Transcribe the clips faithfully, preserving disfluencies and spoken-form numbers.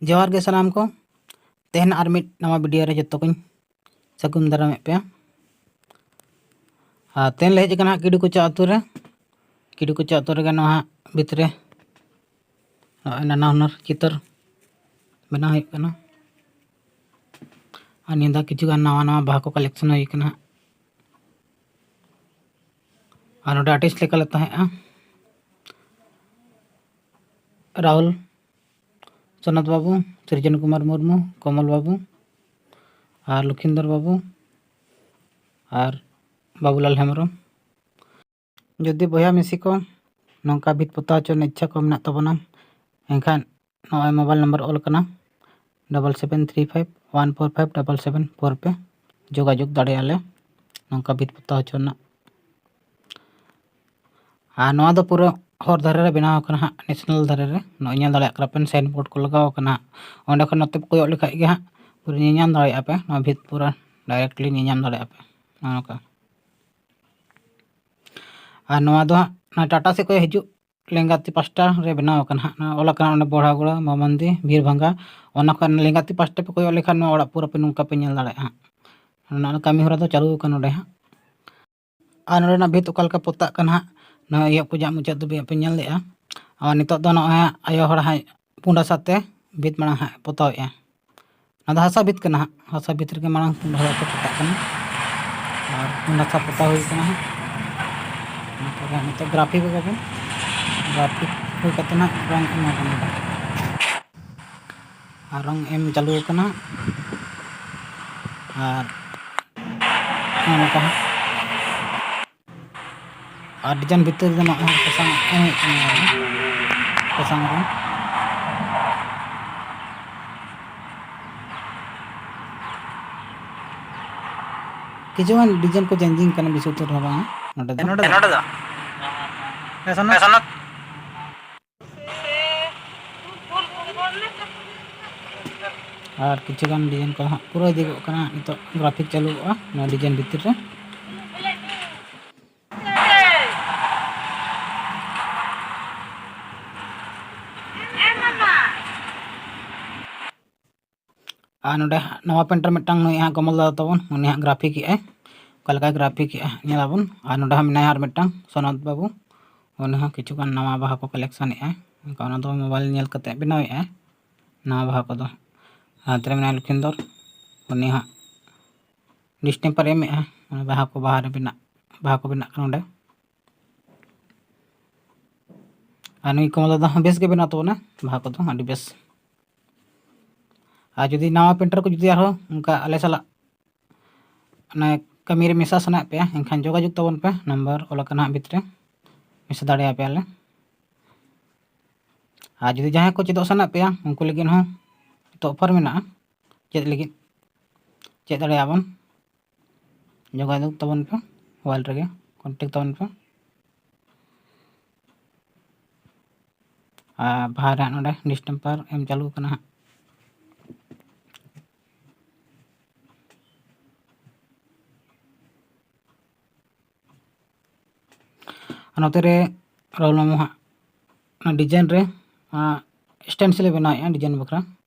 ᱡᱚᱦᱟᱨ ᱜᱮ ᱥᱟᱱᱟᱢ ᱠᱚ᱾ ᱛᱮᱦᱮᱧ ᱟᱨ ᱢᱤᱫ ᱱᱟᱣᱟ ᱵᱷᱤᱰᱤᱭᱳ ᱨᱮ ᱡᱚᱛᱚ ᱠᱚᱧ ᱥᱟᱹᱜᱩᱱ ᱫᱟᱨᱟᱢᱮᱫ ᱯᱮᱭᱟ᱾ ᱟᱨ ᱛᱮᱦᱮᱧ ᱞᱮ ᱦᱮᱡ ᱟᱠᱟᱱᱟ ᱦᱟᱸᱜ ᱠᱤᱰᱩ ᱠᱚᱪᱟ ᱟᱹᱛᱩ ᱨᱮ᱾ ᱠᱤᱰᱩ ᱠᱚᱪᱟ ᱟᱹᱛᱩ ᱨᱮᱜᱮ ᱱᱚᱣᱟ ᱦᱟᱸᱜ ᱵᱷᱤᱛ ᱨᱮ ᱱᱚᱜᱼᱚᱭ ᱱᱟᱱᱟ ᱦᱩᱱᱟᱹᱨ ᱪᱤᱛᱟᱹᱨ ᱵᱮᱱᱟᱣ ᱦᱩᱭᱩᱜ ᱠᱟᱱᱟ᱾ ᱟᱨ ᱱᱤᱭᱟᱹ ᱫᱷᱟᱣ ᱠᱤᱪᱷᱩ ᱜᱟᱱ ᱱᱟᱣᱟ ᱱᱟᱣᱟ ᱵᱟᱦᱟ ᱠᱚ ᱠᱟᱞᱮᱠᱥᱚᱱ ᱦᱩᱭ ᱠᱟᱱᱟ ᱦᱟᱸᱜ᱾ ᱟᱨ ᱱᱚᱰᱮ ᱟᱨᱴᱤᱥᱴ ᱞᱮᱠᱟᱞᱮ ᱛᱟᱦᱮᱸᱜᱼᱟ ᱨᱟᱦᱩᱞ, ᱥᱚᱱᱚᱛ ᱵᱟᱹᱵᱩ, ᱥᱨᱤᱡᱚᱱ ᱠᱩᱢᱟᱨ ᱢᱩᱨᱢᱩ, ᱠᱚᱢᱚᱞ ᱵᱟᱹᱵᱩ, ᱟᱨ ᱞᱚᱠᱷᱤᱱᱫᱚᱨ ᱵᱟᱹᱵᱩ, ᱟᱨ ᱵᱟᱵᱩᱞᱟᱞ ᱦᱮᱢᱵᱨᱚᱢ᱾ ᱡᱩᱫᱤ ᱵᱚᱭᱦᱟ ᱢᱤᱥᱤ ᱠᱚ ᱱᱚᱝᱠᱟ ᱵᱷᱤᱛ ᱯᱚᱛᱟᱣ ᱦᱚᱪᱚ ᱨᱮᱱᱟᱜ ᱤᱪᱪᱷᱟ ᱠᱚ ᱢᱮᱱᱟᱜ ᱛᱟᱵᱚᱱᱟ, ᱮᱱᱠᱷᱟᱱ ᱱᱚᱜᱼᱚᱭ ᱢᱳᱵᱟᱭᱤᱞ ᱱᱟᱢᱵᱟᱨ ᱚᱞ ᱠᱟᱱᱟ, double seven three five one four five double seven four ᱯᱮ ᱡᱳᱜᱟᱡᱳᱜᱽ ᱫᱟᱲᱮᱭᱟᱜᱼᱟ ᱞᱮ ᱱᱚᱝᱠᱟ ᱵᱷᱤᱛ ᱯᱚᱛᱟᱣ ᱦᱚᱪᱚ ᱨᱮᱱᱟᱜ᱾ ᱟᱨ ᱱᱚᱣᱟ ᱫᱚ ᱯᱩᱨᱟᱹ ᱦᱚᱨ ᱫᱷᱟᱨᱮ ᱨᱮ ᱵᱮᱱᱟᱣ ᱟᱠᱟᱱᱟ ᱦᱟᱸᱜ, ᱱᱮᱥᱱᱟᱞ ᱫᱷᱟᱨᱮ ᱨᱮ᱾ ᱱᱚᱜᱼᱚᱭ ᱧᱮᱞ ᱫᱟᱲᱮᱭᱟᱜ ᱠᱟᱱᱟ ᱯᱮ, ᱥᱟᱭᱤᱱ ᱵᱳᱨᱰ ᱠᱚ ᱞᱟᱜᱟᱣ ᱟᱠᱟᱱᱟ ᱦᱟᱸᱜ᱾ ᱚᱸᱰᱮ ᱠᱷᱚᱱ ᱱᱚᱛᱮ ᱯᱮ ᱠᱚᱭᱚᱜ ᱞᱮᱠᱷᱟᱡ ᱜᱮ ᱦᱟᱸᱜ ᱯᱩᱨᱟᱹ ᱧᱮᱧᱟᱢ ᱫᱟᱲᱮᱭᱟᱜᱼᱟ ᱯᱮ, ᱱᱚᱣᱟ ᱵᱷᱤᱛ ᱯᱩᱨᱟᱹ ᱰᱟᱭᱨᱮᱠᱴᱞᱤ ᱧᱮᱧᱟᱢ ᱫᱟᱲᱮᱭᱟᱜᱼᱟ ᱯᱮ ᱱᱚᱜᱼᱚ ᱱᱚᱝᱠᱟ᱾ ᱟᱨ ᱱᱚᱣᱟ ᱫᱚ ᱦᱟᱸᱜ ᱚᱱᱟ ᱴᱟᱴᱟ ᱥᱮᱫ ᱠᱷᱚᱱ ᱦᱤᱡᱩᱜ ᱞᱮᱸᱜᱟᱛᱤ ᱯᱟᱥᱴᱟ ᱨᱮ ᱵᱮᱱᱟᱣ ᱟᱠᱟᱱᱟ ᱦᱟᱸᱜ᱾ ᱱᱚᱣᱟ ᱚᱞ ᱟᱠᱟᱱᱟ ᱚᱸᱰᱮ ᱵᱚᱲᱦᱟᱜᱚᱲᱟ, ᱢᱟᱢᱟᱱᱫᱤ, ᱵᱷᱤᱨᱵᱷᱟᱝᱜᱟ᱾ ᱚᱱᱟ ᱠᱷᱚᱱ ᱞᱮᱸᱜᱟᱛᱤ ᱯᱟᱥᱴᱟ ᱯᱮ ᱠᱚᱭᱚᱜ ᱞᱮᱠᱷᱟᱱ ᱱᱚᱣᱟ ᱚᱲᱟᱜ ᱯᱩᱨᱟᱹ ᱯᱮ ᱱᱚᱝᱠᱟ ᱯᱮ ᱧᱮᱞ ᱫᱟᱲᱮᱭᱟᱜᱼᱟ ᱦᱟᱸᱜ᱾ ᱚᱱᱟ ᱠᱟᱹᱢᱤ ᱦᱚᱨᱟ ᱫᱚ ᱪᱟᱹᱞᱩ ᱟᱠᱟᱱᱟ ᱱᱚᱸᱰᱮ ᱦᱟᱸᱜ᱾ ᱟᱨ ᱱᱚᱸᱰᱮᱱᱟᱜ ᱵᱷᱤᱛ ᱚᱠᱟ ᱞᱮᱠᱟ ᱯᱚᱛᱟᱜ ᱠᱟᱱᱟ ᱦᱟᱸᱜ, ᱱᱚᱣᱟ ᱮᱦᱚᱵ ᱠᱷᱚᱱᱟᱜ ᱢᱩᱪᱟᱹᱫ ᱫᱷᱟᱹᱵᱤᱡ ᱯᱮ ᱧᱮᱞ ᱞᱮᱜᱼᱟ᱾ ᱟᱨ ᱱᱤᱛᱚᱜ ᱫᱚ ᱱᱚᱜᱼᱚᱭ ᱦᱟᱸᱜ ᱟᱭᱳ ᱦᱚᱲ ᱦᱟᱸᱜ ᱯᱩᱸᱰ ᱦᱟᱥᱟ ᱛᱮ ᱵᱷᱤᱛ ᱢᱟᱲᱟᱝ ᱦᱟᱸᱜ ᱯᱚᱛᱟᱣᱮᱜᱼᱟ᱾ ᱚᱱᱟ ᱫᱚ ᱦᱟᱥᱟ ᱵᱷᱤᱛ ᱠᱟᱱᱟ ᱦᱟᱸᱜ, ᱦᱟᱥᱟ ᱵᱷᱤᱛ ᱨᱮᱜᱮ ᱢᱟᱲᱟᱝ ᱯᱩᱸᱰ ᱦᱟᱥᱟ ᱛᱮ ᱯᱚᱛᱟᱜ ᱠᱟᱱᱟ᱾ ᱟᱨ ᱯᱩᱸᱰ ᱦᱟᱥᱟ ᱯᱚᱛᱟᱣ ᱦᱩᱭ ᱠᱟᱱᱟ ᱦᱟᱸᱜ᱾ ᱚᱱᱟ ᱯᱚᱨᱮ ᱱᱤᱛᱚᱜ ᱜᱨᱟᱯᱷᱤᱠ ᱟᱵᱚᱱ, ᱜᱨᱟᱯᱷᱤᱠ ᱦᱩᱭ ᱠᱟᱛᱮ ᱦᱟᱸᱜ ᱨᱚᱝ ᱮᱢ ᱟᱵᱚᱱ ᱱᱚᱰᱮ᱾ ᱟᱨ ᱨᱚᱝ ᱮᱢ ᱪᱟᱹᱞᱩ ᱟᱠᱟᱱᱟ᱾ ᱟᱨ ᱱᱚᱜᱼᱚ ᱱᱚᱝᱠᱟ ᱦᱟᱸᱜ᱾ ᱟᱨ ᱰᱤᱡᱟᱭᱤᱱ ᱵᱷᱤᱛᱤᱨ ᱨᱮᱫᱚ ᱱᱚᱜᱼᱚᱭ ᱥᱟᱥᱟᱝ ᱮᱢ ᱦᱩᱭᱩᱜ ᱠᱟᱱᱟ, ᱥᱟᱥᱟᱝ ᱨᱚᱝ᱾ ᱠᱤᱪᱷᱩᱜᱟᱱ ᱰᱤᱡᱟᱭᱤᱱ ᱠᱚ ᱪᱮᱧᱡᱤᱝ ᱠᱟᱱᱟ, ᱵᱮᱥᱤ ᱩᱛᱟᱹᱨ ᱦᱚᱸ ᱵᱟᱝ ᱱᱚᱰᱮ ᱫᱚ᱾ ᱱᱚᱰᱮ ᱫᱚ? ᱦᱮᱸ, ᱥᱚᱱᱚᱛ᱾ ᱟᱨ ᱠᱤᱪᱷᱩ ᱜᱟᱱ ᱰᱤᱡᱟᱭᱤᱱ ᱠᱚ ᱦᱟᱸᱜ ᱯᱩᱨᱟᱹ ᱤᱫᱤ ᱜᱚᱜ ᱠᱟᱱᱟ, ᱱᱤᱛᱚᱜ ᱜᱨᱟᱯᱷᱤᱠ ᱪᱟᱹᱞᱩᱜᱼᱟ ᱱᱚᱣᱟ ᱰᱤᱡᱟᱭᱤᱱ ᱵᱷᱤᱛᱤᱨ ᱨᱮ᱾ ᱟᱨ ᱱᱚᱰᱮ ᱱᱟᱣᱟ painter ᱢᱤᱫᱴᱟᱝ ᱱᱩᱭ ᱦᱟᱸᱜ ᱠᱚᱢᱚᱞ ᱫᱟᱫᱟ ᱛᱟᱵᱚᱱ, ᱩᱱᱤ ᱦᱟᱸᱜ graphic ᱮᱜᱼᱟᱭ᱾ ᱚᱠᱟ ᱞᱮᱠᱟᱭ graphic ᱮᱜᱼᱟ ᱧᱮᱞᱟᱵᱚᱱ᱾ ᱟᱨ ᱱᱚᱰᱮ ᱦᱚᱸ ᱢᱮᱱᱟᱭᱟ ᱟᱨ ᱢᱤᱫᱴᱟᱝ ᱥᱚᱱᱚᱛ ᱵᱟᱹᱵᱩ, ᱩᱱᱤ ᱦᱚᱸ ᱠᱤᱪᱷᱩ ᱜᱟᱱ ᱱᱟᱣᱟ ᱵᱟᱦᱟ ᱠᱚ collection ᱮᱜᱼᱟᱭ᱾ ᱚᱱᱠᱟ ᱚᱱᱟ ᱫᱚ mobile ᱧᱮᱞ ᱠᱟᱛᱮ ᱵᱮᱱᱟᱣᱮᱜᱼᱟᱭ ᱱᱟᱣᱟ ᱵᱟᱦᱟ ᱠᱚᱫᱚ᱾ ᱟᱨ ᱱᱚᱛᱮ ᱨᱮ ᱢᱮᱱᱟᱭᱟ ᱞᱚᱠᱷᱤᱱᱫᱚᱨ, ᱩᱱᱤ ᱦᱚᱸ distemper ᱮᱢᱮᱜᱼᱟ, ᱚᱱᱟ ᱵᱟᱦᱟ ᱠᱚ, ᱵᱟᱦᱟ ᱨᱮ ᱵᱮᱱᱟᱜ, ᱵᱟᱦᱟ ᱠᱚ ᱵᱮᱱᱟᱜ ᱠᱟᱱᱟ ᱚᱸᱰᱮ᱾ ᱟᱨ ᱱᱩᱭ ᱠᱚᱢᱚᱞ ᱫᱟᱫᱟ ᱦᱚᱸ ᱵᱮᱥ ᱜᱮ ᱵᱮᱱᱟᱣ ᱛᱟᱵᱚᱱᱟ ᱵᱟᱦᱟ ᱠᱚᱫᱚ, ᱟᱹᱰᱤ ᱵᱮᱥ᱾ ᱟᱨ ᱡᱩᱫᱤ ᱱᱟᱣᱟ painter ᱠᱚ ᱡᱩᱫᱤ ᱟᱨᱦᱚᱸ ᱚᱱᱠᱟ ᱟᱞᱮ ᱥᱟᱞᱟᱜ ᱚᱱᱟ ᱠᱟᱹᱢᱤ ᱨᱮ ᱢᱮᱥᱟ ᱥᱟᱱᱟᱭᱮᱫ ᱯᱮᱭᱟ, ᱮᱱᱠᱷᱟᱱ ᱡᱳᱜᱟᱡᱳᱜᱽ ᱛᱟᱵᱚᱱ ᱯᱮ, number ᱚᱞ ᱟᱠᱟᱱᱟ ᱦᱟᱸᱜ ᱵᱷᱤᱛ ᱨᱮ, ᱢᱮᱥᱟ ᱫᱟᱲᱮᱭᱟᱯᱮᱭᱟᱞᱮ᱾ ᱟᱨ ᱡᱩᱫᱤ ᱡᱟᱦᱟᱸᱭ ᱠᱚ ᱪᱮᱫᱚᱜ ᱥᱟᱱᱟᱭᱮᱫ ᱯᱮᱭᱟ, ᱩᱱᱠᱩ ᱞᱟᱹᱜᱤᱫ ᱦᱚᱸ ᱱᱤᱛᱚᱜ offer ᱢᱮᱱᱟᱜᱼᱟ, ᱪᱮᱫ ᱞᱟᱹᱜᱤᱫ, ᱪᱮᱫ ᱫᱟᱲᱮᱭᱟᱜᱼᱟ ᱵᱚᱱ᱾ ᱡᱳᱜᱟᱡᱳᱜᱽ ᱛᱟᱵᱚᱱ ᱯᱮ, mobile ᱨᱮᱜᱮ contact ᱛᱟᱵᱚᱱ ᱯᱮ᱾ ᱟᱨ ᱵᱟᱦᱟ ᱨᱮ ᱦᱟᱸᱜ ᱱᱚᱰᱮ distemper ᱮᱢ ᱪᱟᱹᱞᱩ ᱠᱟᱱᱟ ᱦᱟᱸᱜ᱾ ᱟᱨ ᱱᱚᱛᱮ ᱨᱮ ᱨᱟᱦᱩᱞ ᱢᱟᱢᱩ ᱦᱟᱸᱜ ᱚᱱᱟ design ᱨᱮ, ᱟᱸ, stencil ᱮ ᱵᱮᱱᱟᱣᱮᱫᱼᱟ design ᱵᱟᱠᱷᱨᱟ᱾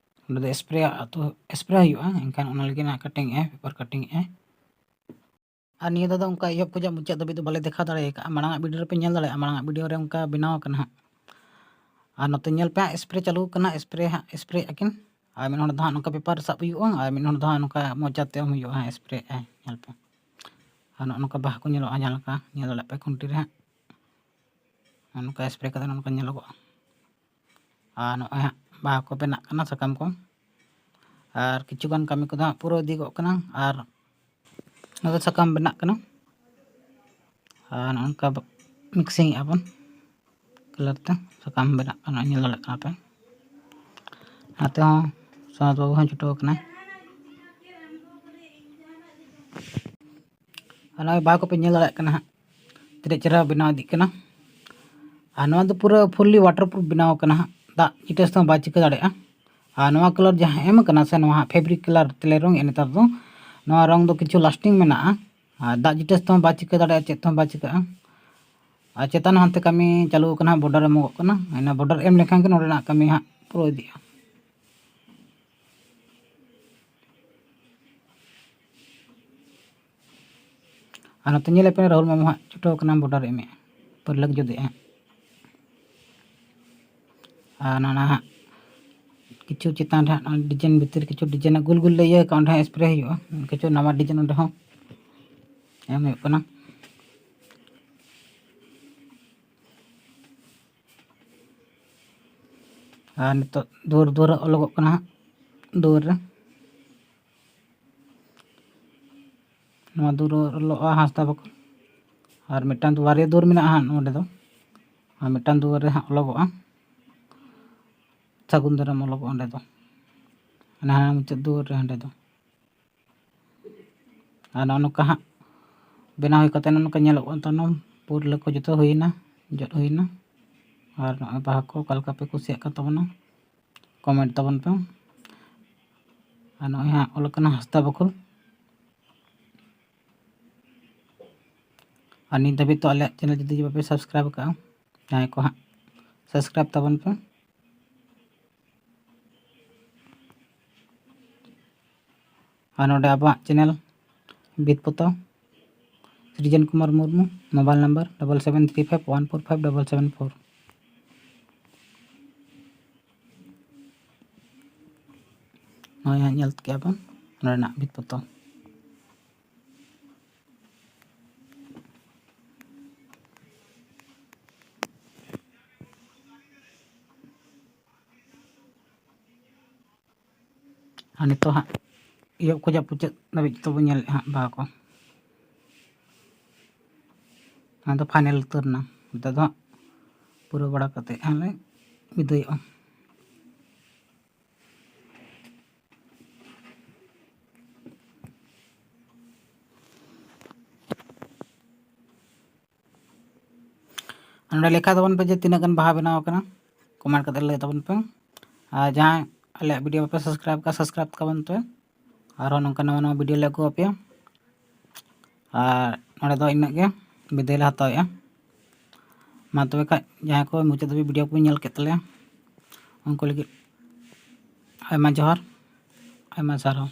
ᱚᱸᱰᱮ ᱫᱚ spray ᱟᱛᱳ, spray ᱦᱩᱭᱩᱜᱼᱟ, ᱮᱱᱠᱷᱟᱱ ᱚᱱᱟ ᱞᱟᱹᱜᱤᱫ ᱦᱟᱸᱜ cutting ᱮᱜᱼᱟᱭ, paper cutting ᱮᱜᱼᱟᱭ᱾ ᱟᱨ ᱱᱤᱭᱟᱹ ᱫᱷᱟᱣ ᱫᱚ ᱚᱱᱠᱟ ᱮᱦᱚᱵ ᱠᱷᱚᱱᱟᱜ ᱢᱩᱪᱟᱹᱫ ᱫᱷᱟᱹᱵᱤᱡ ᱫᱚ ᱵᱟᱞᱮ ᱫᱮᱠᱷᱟᱣ ᱫᱟᱲᱮ ᱟᱠᱟᱫᱼᱟ᱾ ᱢᱟᱲᱟᱝ ᱟᱜ video ᱨᱮᱯᱮ ᱧᱮᱞ ᱫᱟᱲᱮᱭᱟᱜᱼᱟ, ᱢᱟᱲᱟᱝ ᱟᱜ video ᱨᱮ ᱚᱱᱠᱟ ᱵᱮᱱᱟᱣ ᱟᱠᱟᱱᱟ ᱦᱟᱸᱜ᱾ ᱟᱨ ᱱᱚᱛᱮ ᱧᱮᱞ ᱯᱮ ᱦᱟᱸᱜ, spray ᱪᱟᱹᱞᱩ ᱟᱠᱟᱱᱟ, spray ᱦᱟᱸᱜ spray ᱟᱹᱠᱤᱱ᱾ ᱟᱨ ᱢᱤᱫ ᱦᱚᱲ ᱫᱚ ᱦᱟᱸᱜ ᱱᱚᱝᱠᱟ paper ᱥᱟᱵ ᱦᱩᱭᱩᱜᱼᱟ, ᱟᱨ ᱢᱤᱫ ᱦᱚᱲ ᱫᱚ ᱦᱟᱸᱜ ᱱᱚᱝᱠᱟ ᱢᱚᱪᱟ ᱛᱮ ᱮᱢ ᱦᱩᱭᱩᱜᱼᱟ ᱦᱟᱸᱜ, spray ᱟᱭ, ᱧᱮᱞ ᱯᱮ᱾ ᱟᱨ ᱱᱚᱜᱼᱚ ᱱᱚᱝᱠᱟ ᱵᱟᱦᱟ ᱠᱚ ᱧᱮᱞᱚᱜᱼᱟ, ᱡᱟᱦᱟᱸ ᱞᱮᱠᱟ ᱧᱮᱞ ᱫᱟᱲᱮᱭᱟᱜ ᱯᱮ ᱠᱷᱩᱱᱴᱤ ᱨᱮ ᱦᱟᱸᱜ᱾ ᱟᱨ ᱱᱚᱝᱠᱟ spray ᱠᱟᱛᱮ ᱱᱚᱝᱠᱟ ᱧᱮᱞᱚᱜᱚᱜᱼᱟ᱾ ᱟᱨ ᱱᱚᱜᱼᱚᱭ ᱦᱟᱸᱜ ᱵᱟᱦᱟ ᱠᱚ ᱵᱮᱱᱟᱜ ᱠᱟᱱᱟ, ᱥᱟᱠᱟᱢ ᱠᱚ᱾ ᱟᱨ ᱠᱤᱪᱷᱩ ᱜᱟᱱ ᱠᱟᱹᱢᱤ ᱠᱚᱫᱚ ᱦᱟᱸᱜ ᱯᱩᱨᱟᱹᱣ ᱤᱫᱤ ᱜᱚᱜ ᱠᱟᱱᱟ᱾ ᱟᱨ ᱱᱚᱣᱟ ᱫᱚ ᱥᱟᱠᱟᱢ ᱵᱮᱱᱟᱜ ᱠᱟᱱᱟ᱾ ᱟᱨ ᱱᱚᱜᱼᱚ ᱱᱚᱝᱠᱟ mixing ᱮᱜᱼᱟ ᱵᱚᱱ colour ᱛᱮ, ᱥᱟᱠᱟᱢ ᱵᱮᱱᱟᱜ ᱠᱟᱱᱟ, ᱧᱮᱞ ᱫᱟᱲᱮᱭᱟᱜ ᱠᱟᱱᱟ ᱯᱮ᱾ ᱱᱚᱛᱮ ᱦᱚᱸ ᱥᱚᱱᱚᱛ ᱵᱟᱹᱵᱩ ᱦᱚᱸ ᱪᱷᱩᱴᱟᱹᱣ ᱟᱠᱟᱱᱟᱭ᱾ ᱟᱨ ᱱᱚᱜᱼᱚᱭ ᱵᱟᱦᱟ ᱠᱚᱯᱮ ᱧᱮᱞ ᱫᱟᱲᱮᱭᱟᱜ ᱠᱟᱱᱟ ᱦᱟᱸᱜ, ᱛᱤᱱᱟᱹᱜ ᱪᱮᱦᱨᱟ ᱵᱮᱱᱟᱣ ᱤᱫᱤᱜ ᱠᱟᱱᱟ᱾ ᱟᱨ ᱱᱚᱣᱟ ᱫᱚ ᱯᱩᱨᱟᱹ fully waterproof ᱵᱮᱱᱟᱣ ᱠᱟᱱᱟ ᱦᱟᱸᱜ, ᱫᱟᱜ ᱪᱤᱴᱟᱹᱥ ᱛᱮᱦᱚᱸ ᱵᱟᱭ ᱪᱤᱠᱟᱹ ᱫᱟᱲᱮᱭᱟᱜᱼᱟ᱾ ᱟᱨ ᱱᱚᱣᱟ colour ᱡᱟᱦᱟᱸ ᱮᱢ ᱠᱟᱱᱟ ᱥᱮ, ᱱᱚᱣᱟ ᱦᱟᱸᱜ fabric colour ᱛᱮᱞᱮ ᱨᱚᱝ ᱮᱫᱼᱟ ᱱᱮᱛᱟᱨ ᱫᱚ, ᱱᱚᱣᱟ ᱨᱚᱝ ᱫᱚ ᱠᱤᱪᱷᱩ lasting ᱢᱮᱱᱟᱜᱼᱟ᱾ ᱟᱨ ᱫᱟᱜ ᱪᱤᱴᱟᱹᱥ ᱛᱮᱦᱚᱸ ᱵᱟᱭ ᱪᱤᱠᱟᱹ ᱫᱟᱲᱮᱭᱟᱜᱼᱟ, ᱪᱮᱫ ᱛᱮᱦᱚᱸ ᱵᱟᱭ ᱪᱤᱠᱟᱹᱜᱼᱟ᱾ ᱟᱨ ᱪᱮᱛᱟᱱ ᱦᱟᱱᱛᱮ ᱠᱟᱹᱢᱤ ᱪᱟᱹᱞᱩ ᱟᱠᱟᱱᱟ, border ᱮᱢᱚᱜᱚᱜ ᱠᱟᱱᱟ, ᱤᱱᱟᱹ border ᱮᱢ ᱞᱮᱠᱷᱟᱱ ᱜᱮ ᱱᱚᱰᱮᱱᱟᱜ ᱠᱟᱹᱢᱤ ᱦᱟᱸᱜ ᱯᱩᱨᱟᱹᱣ ᱤᱫᱤᱜᱼᱟ᱾ ᱟᱨ ᱱᱚᱛᱮ ᱧᱮᱞᱮᱫ ᱯᱮ ᱨᱟᱦᱩᱞ ᱢᱟᱢᱩ ᱦᱟᱸᱜ ᱪᱷᱩᱴᱟᱹᱣ ᱠᱟᱱᱟ border ᱮᱢᱮᱫ, ᱯᱟᱹᱨᱞᱟᱹᱠ ᱡᱩᱫᱤ ᱦᱟᱸᱜ᱾ ᱟᱨ ᱱᱚᱣᱟ ᱦᱟᱸᱜ ᱠᱤᱪᱷᱩ ᱪᱮᱛᱟᱱ ᱨᱮ ᱦᱟᱸᱜ design ᱵᱷᱤᱛᱤᱨ ᱠᱤᱪᱷᱩ design ᱜᱩᱞ ᱜᱩᱞ ᱞᱮ ᱤᱭᱟᱹ ᱟᱠᱟᱫ, ᱚᱸᱰᱮ ᱦᱚᱸ spray ᱦᱩᱭᱩᱜᱼᱟ, ᱠᱤᱪᱷᱩ ᱱᱟᱣᱟ design ᱚᱸᱰᱮ ᱦᱚᱸ ᱮᱢ ᱦᱩᱭᱩᱜ ᱠᱟᱱᱟ᱾ ᱟᱨ ᱱᱤᱛᱚᱜ ᱫᱩᱣᱟᱹᱨ ᱫᱩᱣᱟᱹᱨ ᱚᱞᱚᱜᱚᱜ ᱠᱟᱱᱟ ᱦᱟᱸᱜ, ᱫᱩᱣᱟᱹᱨ ᱨᱮ᱾ ᱱᱚᱣᱟ ᱫᱩᱣᱟᱹᱨ ᱚᱞᱚᱜᱼᱟ ᱦᱟᱸᱥᱫᱟ ᱵᱟᱠᱷᱳᱞ᱾ ᱟᱨ ᱢᱤᱫᱴᱟᱝ ᱫᱩᱣᱟᱹᱨ, ᱵᱟᱨᱭᱟ ᱫᱩᱣᱟᱹᱨ ᱢᱮᱱᱟᱜᱼᱟ ᱦᱟᱸᱜ ᱱᱚᱰᱮ ᱫᱚ᱾ ᱟᱨ ᱢᱤᱫᱴᱟᱝ ᱫᱩᱣᱟᱹᱨ ᱨᱮ ᱦᱟᱸᱜ ᱚᱞᱚᱜᱚᱜᱼᱟ, ᱥᱟᱹᱜᱩᱱ ᱫᱟᱨᱟᱢ ᱚᱞᱚᱜᱚᱜᱼᱟ ᱚᱸᱰᱮ ᱫᱚ᱾ ᱦᱟᱱᱟ ᱢᱩᱪᱟᱹᱫ ᱫᱩᱣᱟᱹᱨ ᱨᱮ ᱦᱟᱸᱰᱮ ᱫᱚ᱾ ᱟᱨ ᱱᱚᱜᱼᱚ ᱱᱚᱝᱠᱟ ᱦᱟᱸᱜ ᱵᱮᱱᱟᱣ ᱦᱩᱭ ᱠᱟᱛᱮ ᱱᱚᱜᱼᱚ ᱱᱚᱝᱠᱟ ᱧᱮᱞᱚᱜ ᱠᱟᱱ ᱛᱟᱵᱚᱱᱟ᱾ ᱯᱩᱨᱞᱟᱹ ᱠᱚ ᱡᱚᱛᱚ ᱦᱩᱭᱱᱟ, ᱡᱚᱫ ᱦᱩᱭᱱᱟ᱾ ᱟᱨ ᱱᱚᱜᱼᱚᱭ ᱵᱟᱦᱟ ᱠᱚ ᱚᱠᱟ ᱞᱮᱠᱟ ᱯᱮ ᱠᱩᱥᱤᱭᱟᱜ ᱠᱟᱱ ᱛᱟᱵᱚᱱᱟ, comment ᱛᱟᱵᱚᱱ ᱯᱮ᱾ ᱟᱨ ᱱᱚᱜᱼᱚᱭ ᱦᱟᱸᱜ ᱚᱞ ᱠᱟᱱᱟ ᱦᱟᱸᱥᱫᱟ ᱵᱟᱠᱷᱳᱞ᱾ ᱟᱨ ᱱᱤᱛ ᱫᱷᱟᱹᱵᱤᱡ ᱛᱚ ᱟᱞᱮᱭᱟᱜ channel ᱡᱩᱫᱤ ᱵᱟᱯᱮ subscribe ᱟᱠᱟᱫᱼᱟ, ᱡᱟᱦᱟᱸᱭ ᱠᱚ ᱦᱟᱸᱜ subscribe ᱛᱟᱵᱚᱱ ᱯᱮ᱾ ᱟᱨ ᱱᱚᱰᱮ ᱟᱵᱚᱣᱟᱜ channel ᱵᱷᱤᱛ ᱯᱚᱛᱟᱣ, ᱥᱨᱤᱡᱚᱱ Kumar Murmu, mobile number double seven three five one four five double seven four᱾ ᱱᱚᱜᱼᱚᱭ ᱦᱟᱸᱜ ᱧᱮᱞ ᱠᱮᱜᱼᱟ ᱵᱚᱱ ᱱᱚᱰᱮᱱᱟᱜ ᱵᱷᱤᱛ ᱯᱚᱛᱟᱣ᱾ ᱟᱨ ᱱᱤᱛᱚᱜ ᱦᱟᱸᱜ ᱮᱦᱚᱵ ᱠᱷᱚᱱᱟᱜ ᱢᱩᱪᱟᱹᱫ ᱫᱷᱟᱹᱵᱤᱡ ᱡᱚᱛᱚ ᱵᱚᱱ ᱧᱮᱞᱮᱫᱼᱟ ᱦᱟᱸᱜ ᱵᱟᱦᱟ ᱠᱚ᱾ ᱱᱚᱣᱟ ᱫᱚ final ᱩᱛᱟᱹᱨ ᱮᱱᱟ᱾ ᱱᱤᱛᱚᱜ ᱫᱚ ᱦᱟᱸᱜ ᱯᱩᱨᱟᱹᱣ ᱵᱟᱲᱟ ᱠᱟᱛᱮᱫ ᱦᱟᱸᱜ ᱞᱮ ᱵᱤᱫᱟᱹᱭᱚᱜᱼᱟ᱾ ᱱᱚᱰᱮ ᱞᱮᱠᱷᱟ ᱛᱟᱵᱚᱱ ᱯᱮ ᱡᱮ ᱛᱤᱱᱟᱹᱜ ᱜᱟᱱ ᱵᱟᱦᱟ ᱵᱮᱱᱟᱣ ᱟᱠᱟᱱᱟ, comment ᱠᱟᱛᱮ ᱞᱟᱹᱭ ᱛᱟᱵᱚᱱ ᱯᱮ᱾ ᱟᱨ ᱡᱟᱦᱟᱸᱭ ᱟᱞᱮᱭᱟᱜ video ᱵᱟᱯᱮ subscribe ᱠᱟᱜᱼᱟ, subscribe ᱛᱟᱵᱚᱱ ᱯᱮ᱾ ᱟᱨᱦᱚᱸ ᱱᱚᱝᱠᱟ ᱱᱟᱣᱟ ᱱᱟᱣᱟ video ᱞᱮ ᱟᱹᱜᱩ ᱟᱯᱮᱭᱟ᱾ ᱟᱨ ᱱᱚᱰᱮ ᱫᱚ ᱤᱱᱟᱹᱜ ᱜᱮ, ᱵᱤᱫᱟᱹᱭ ᱞᱮ ᱦᱟᱛᱟᱣᱮᱫᱼᱟ᱾ ᱢᱟ ᱛᱚᱵᱮ ᱠᱷᱟᱡ ᱡᱟᱦᱟᱸᱭ ᱠᱚ ᱢᱩᱪᱟᱹᱫ ᱫᱷᱟᱹᱵᱤᱡ video ᱠᱚ ᱧᱮᱞ ᱠᱮᱫ ᱛᱟᱞᱮᱭᱟ, ᱩᱱᱠᱩ ᱞᱟᱹᱜᱤᱫ ᱟᱭᱢᱟ ᱡᱚᱦᱟᱨ, ᱟᱭᱢᱟ ᱥᱟᱨᱦᱟᱣ᱾